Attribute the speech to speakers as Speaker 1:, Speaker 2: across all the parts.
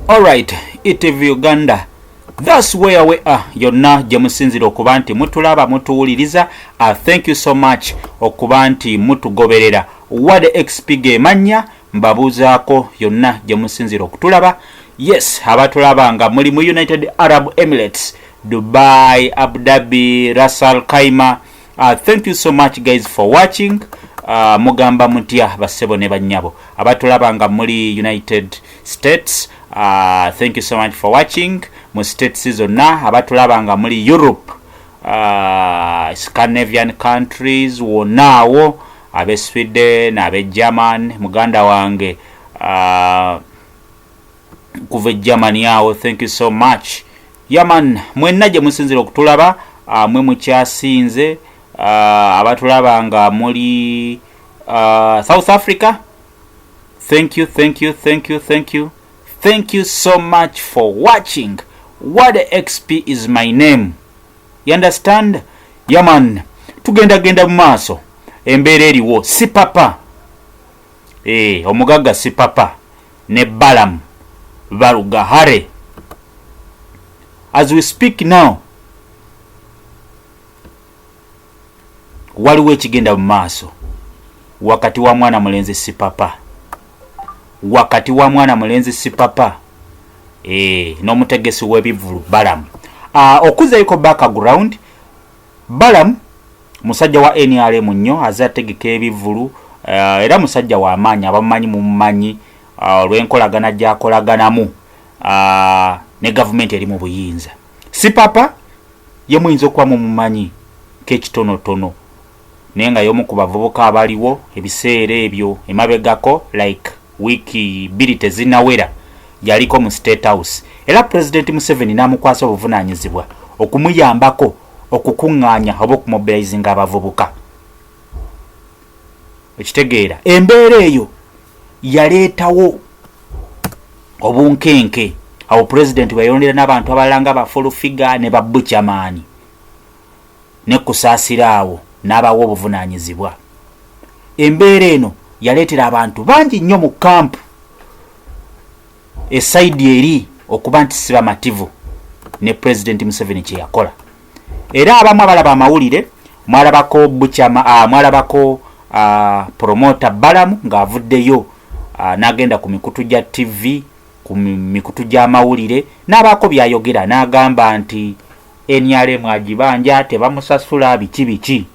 Speaker 1: Alright, ETV Uganda, that's where we are. Yonna gye musinzira okuba nti mutulaba, mutuwuliriza, thank you so much okuba nti mutugoberera. Wade XP gemannya, mbabuuzaako yonna gye musinzira okutulaba. Yes, abatulaba nga muli mu United Arab Emirates, Dubai, Abu Dhabi, Ras Al Khaimah, thank you so much guys for watching. Mugamba mutya bassebo ne bannyabo abatulaba nga muli United States? Thank you so much for watching mu states zonna. Abatulaba nga muli Europe, Scandinavian countries wonna awo, abe Sweden, abe German, muganda wange kuva e Germany awo, thank you so much. Yeah man, mwenna gye musinzira okutulaba, mwe mukyasinze. Abatulaba nga muli South Africa, thank you, thank you, thank you, thank you, thank you so much for watching. What XP is my name, you understand? Yeah man, tugendagenda mu maaso. Embeera eriwo, Sipapa, omugagga Sipapa ne Balaam Barugahare, as we speak now waliwo ekigenda mu maaso wakati wa mwana mulenzi Sipapa, wakati wa mwana mulenzi Sipapa n'omutegesi w'ebivulu Balaam. Okuzayiko background, Balaam musajja wa NRM nnyo, aze ategeka ebivulu, era musajja w'amaanyi, abamumanyi mumumanyi olw'enkolagana gy'akolaganamu ne gavumenti eri mu buyinza. Sipapa ye muyinza okuba mumumanyi kekitonotono, naye nga y'omu ku bavubuka abaliwo ebiseera ebyo emabegako, like wiiki 2 tezinawera, yaliko mu State House, era President Museveni n'amukwasa obuvunaanyizibwa okumuyambako okukuŋŋaanya oba okumobilizinga abavubuka. Ekitegeera, embeera eyo yaleetawo obunkenke awo pulezidenti bweyayondera n'abantu abalala nga ba Full Figure ne ba Buchaman ne Kusaasira awo n'abawa obuvunaanyizibwa. Embeera eno yaleetera abantu bangi nnyo mu camp e side eri okuba nti si bamativu ne Pulezidenti Museveni kye yakola. Era abamu abalaba amawulire mwalabako Buchama, mwalabako promoter Balaam ng'avuddeyo n'agenda ku mikutu gya TV, ku mikutu gy'amawulire, n'abaako by'ayogera n'agamba nti NRM agibanja, tebamusasula, biki biki.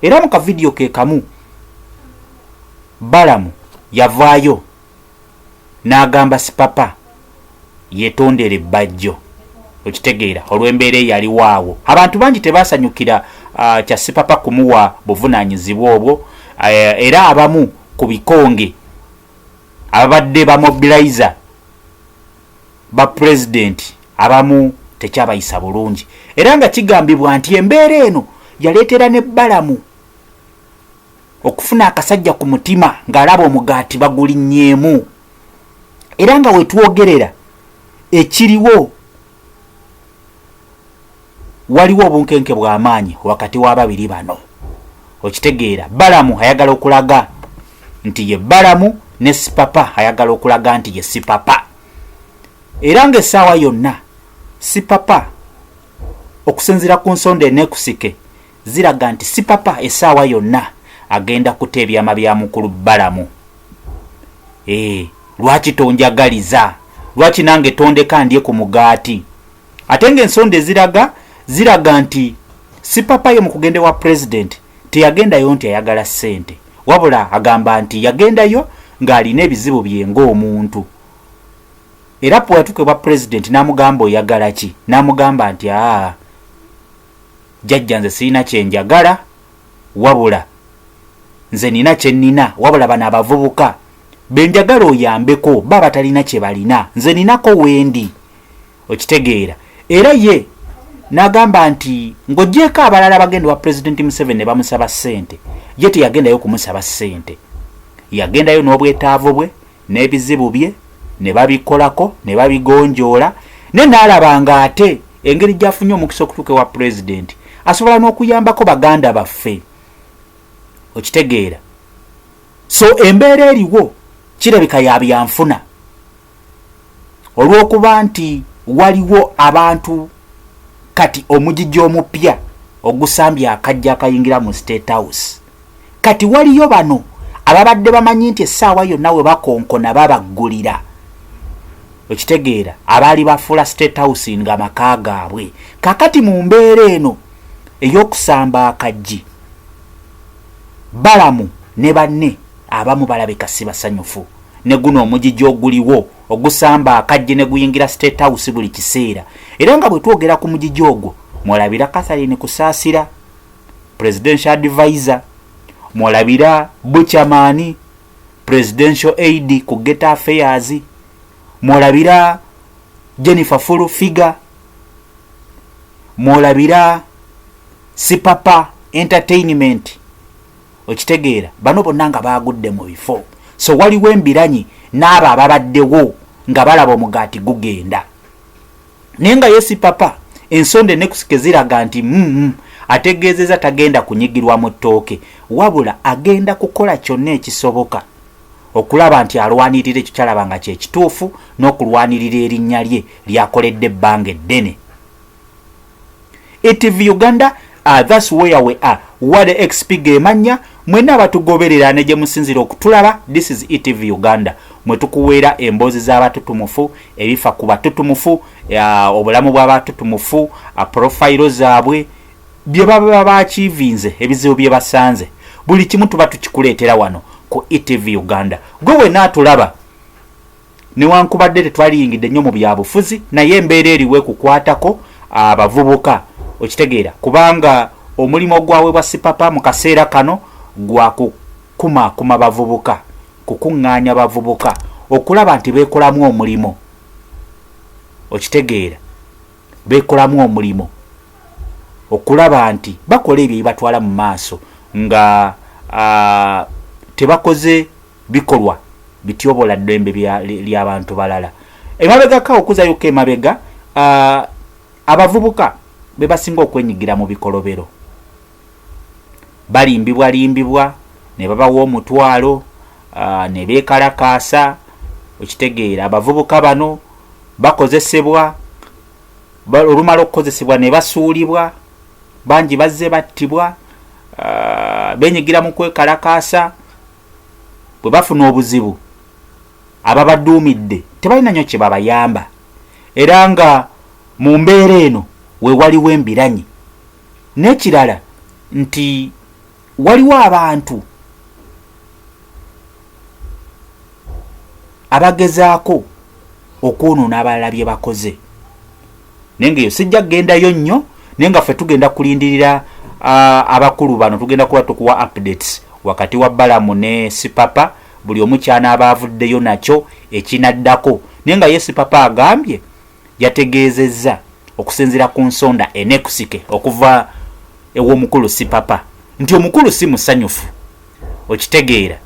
Speaker 1: Era mu kavidiyo ke kamu Balaam yavaayo n'agamba Sipapa yetondera ebbajjo. Okitegeera, olw'embeera eyaliwo awo abantu bangi tebasanyukira kya Sipapa kumuwa buvunaanyizibwa obwo, era abamu ku bikonge ababadde bamobilizer ba pulezidenti abamu tekyabayisa bulungi, era nga kigambibwa nti embeera eno yaleetera ne Balaam okufuna akasajja ku mutima ng'alaba omugaati bagulinnyeemu. Era nga wetwogerera ekiriwo, waliwo obunkenke bw'amaanyi wakati w'ababiri bano. Okitegeera, Balaam ayagala okulaga nti ye Balaam, ne Sipapa ayagala okulaga nti ye Sipapa, era ng'essaawa yonna Sipapa, okusinziira ku nsonda eneekusike, ziraga nti Sipapa essaawa yonna agenda kuta ebyama bya mukulu Balaam. Lwaki tonjagaliza? Lwaki nange tondeka ndye ku mugaati? Ate ng'ensonda eziraga ziraga nti Sipapa ye mu kugenda wa pulezidenti teyagendayo nti ayagala ssente, wabula agamba nti yagendayo ng'alina ebizibu bye ng'omuntu. Era bwe yatuuka ewa pulezidenti n'amugamba, "Oyagala ki?" n'amugamba nti, "Aa, jjajja, nze sirina kyenjagala, wabula nze nina kye nnina, wabula bano abavubuka benjagala oyambeko, ba batalina kye balina, nze ninako wendi." Okitegeera, era ye n'agamba nti ng'ogyeko abalala bagenda wa Pulezidenti Museveni ne bamusaba ssente, ye teyagendayo kumusaba ssente, yagendayo n'obwetaavu bwe n'ebizibu bye ne babikolako ne babigonjoola, ne n'alaba ng'ate engeri gy'afunye omukisa okutuuka ewa pulezidenti asobola n'okuyambako baganda baffe. Okitegeera, so embeera eriwo kirabika ya byanfuna. Olw'okuba nti waliwo abantu kati omugigi omupya ogusambye akajja akayingira mu State House, kati waliyo bano ababadde bamanyi nti essaawa yonna we bakonkona babaggulira. Okitegeera, abaali bafuula State House nga maka gaabwe. Kakati mu mbeera eno ey'okusamba akaggi, Balamu ne banne abamu balabika si basanyufu ne guno omugigi oguliwo ogusamba akaggi ne guyingira State House buli kiseera. Era nga bwe twogera ku mugigi ogwo, mwolabira Catherine Kusaasira, presidential advisor, mwolabira Buchaman, presidential aid ku ghetto affairs, mwolabira Jennifer Full Figure, mwolabira Sipapa Entertainment. Okitegeera, bano bonna nga baagudde mu bifo. So waliwo embiranyi n'abo ababaddewo nga balaba omugaati gugenda, naye nga ye Sipapa ensonda enekusike ziraga nti ategeezeza tagenda kunyigirwa mu ttooke, wabula agenda kukola kyonna ekisoboka okulaba nti alwanirira ekyo kyalaba nga kyekituufu n'okulwanirira erinnya lye lyakoledde ebbanga eddene. ETV Uganda, that's where we are. Wale XP gemanya mwena abatugoberera ne gye musinzira okutulaba. This is ETV Uganda, mwe tukuweera emboozi z'abatutumufu, ebifa ku batutumufu, obulamu bw'abatutumufu, profile zaabwe, bye baba bakiivinze, ebizibu bye basanze, buli kimu tuba tukikuleetera wano ku ETV Uganda. Gwe wena atulaba, newankubadde tetwaliyingidde nnyo mu byabufuzi, naye embeera eriwo ekukwatako abavubuka. Okitegeera, kubanga omulimu ogwaweebwa Sipapa mu kaseera kano gwa kukumaakuma bavubuka, kukuŋŋaanya bavubuka okulaba nti beekolamu omulimu. Okitegeera, beekolamu omulimu okulaba nti bakola ebyo ebibatwala mu maaso nga tebakoze bikolwa bityobola ddembe ly'abantu balala. Emabegako, okuzayoko emabega, abavubuka be basinga okwenyigira mu bikolobero. Balimbibwa limbibwa ne babawa omutwalo, ne beekalakaasa. Okitegeera, abavubuka bano bakozesebwa, olumala okukozesebwa ne basuulibwa. Bangi bazze battibwa. Benyigira mu kwekalakaasa, bwe bafuna obuzibu ababaduumidde tebalina nnyo kye babayamba. Era nga mu mbeera eno we waliwo embiranyi. N'ekirala nti waliwo abantu abagezaako okwonoona abalala bye bakoze, naye nga eyo sijja kugendayo nnyo. Naye nga ffe tugenda kulindirira abakulu bano, tugenda kuba tukuwa updates wakati wa Balamu ne Sipapa, buli omu kyanaaba avuddeyo nakyo ekinaddako. Naye nga ye Sipapa agambye, yategeezezza okusinziira ku nsonda enekusike okuva ew'omukulu Sipapa nti omukulu si musanyufu. Okitegeera,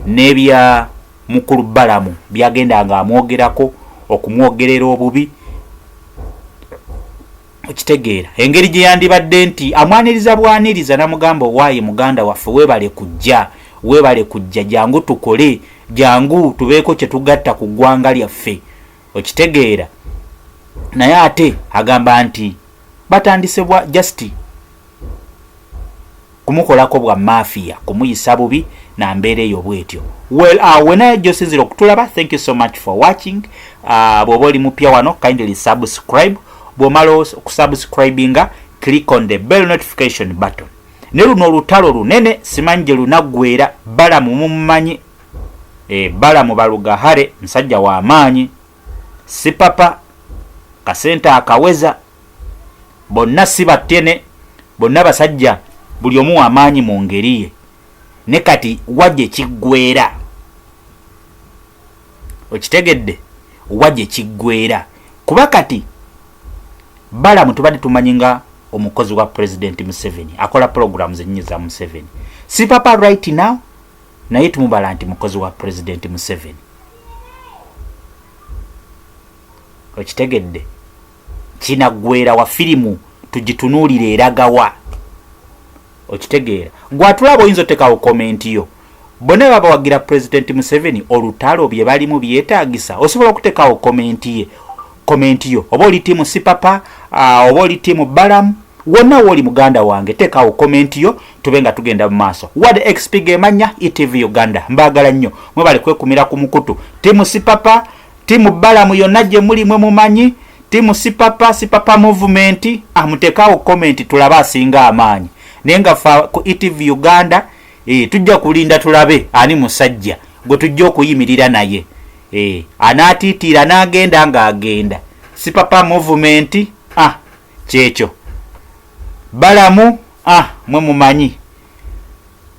Speaker 1: n'ebya mukulu Balamu byagenda nga amwogerako, okumwogerera obubi. Okitegeera, engeri gye yandibadde nti amwaniriza bwaniriza namugamba, "Owaaye muganda waffe, weebale kujja, weebale kujja, jangu tukole, jangu tubeeko kye tugatta ku ggwanga lyaffe." Okitegeera, naye ate agamba nti batandisebwa just kumukolako bwa mafia, kumuyisa bubi na mbeera eyo bwetyo. Well, wenaye gyosinzira okutulaba, thank you so much for watching. Bw'oba oli mupya wano, kindly subscribe. Bw'omala okusubscribinga, click on the bell notification button. Ne luno olutalo lunene, simanyi gye lunaggwera. Balamu mumumanyi, Balamu Balugahare musajja w'amaanyi, Sipapa kasente akaweza, bonna si battene, bonna basajja, buli omu w'amaanyi mu ngeri ye. Ne kati wa gye kiggwera? Okitegedde, wa gye kiggwera? Kuba kati Balamu tubadde tumanyi nga omukozi wa President Museveni, akola programs ennyingi za Museveni. Sipapa right now naye tumubala nti mukozi wa President Museveni. Okitegedde, kinaggwera wa? Firimu tugitunuulire eragawa? Okitegeera, gwatulaba oyinza otekawo comment yo. Bonna babawagira Pulezidenti Museveni, olutalo bye balimu byetaagisa. Osobola okuteekawo komenti ye, komenti yo, oba oli tiimu Sipapa, oba oli tiimu Balamu, wonna wooli muganda wange, teekawo komenti yo tube nga tugenda mu maaso. Wad XP gemanya ETV Uganda, mbaagala nnyo, mwebale kwekumira ku mukutu. Tiimu Sipapa, tiimu Balamu, yonna gye muli mwe mumanyi tiimu Sipapa, Sipapa Movement, amuteekawo komenti tulabe asinga amaanyi. Naye nga fa ku ETV Uganda, tujja kulinda tulabe ani musajja gwe tujja okuyimirira naye, anaatiitiira n'agenda ng'agenda. Sipapa Movement, kyekyo. Balamu, mwe mumanyi.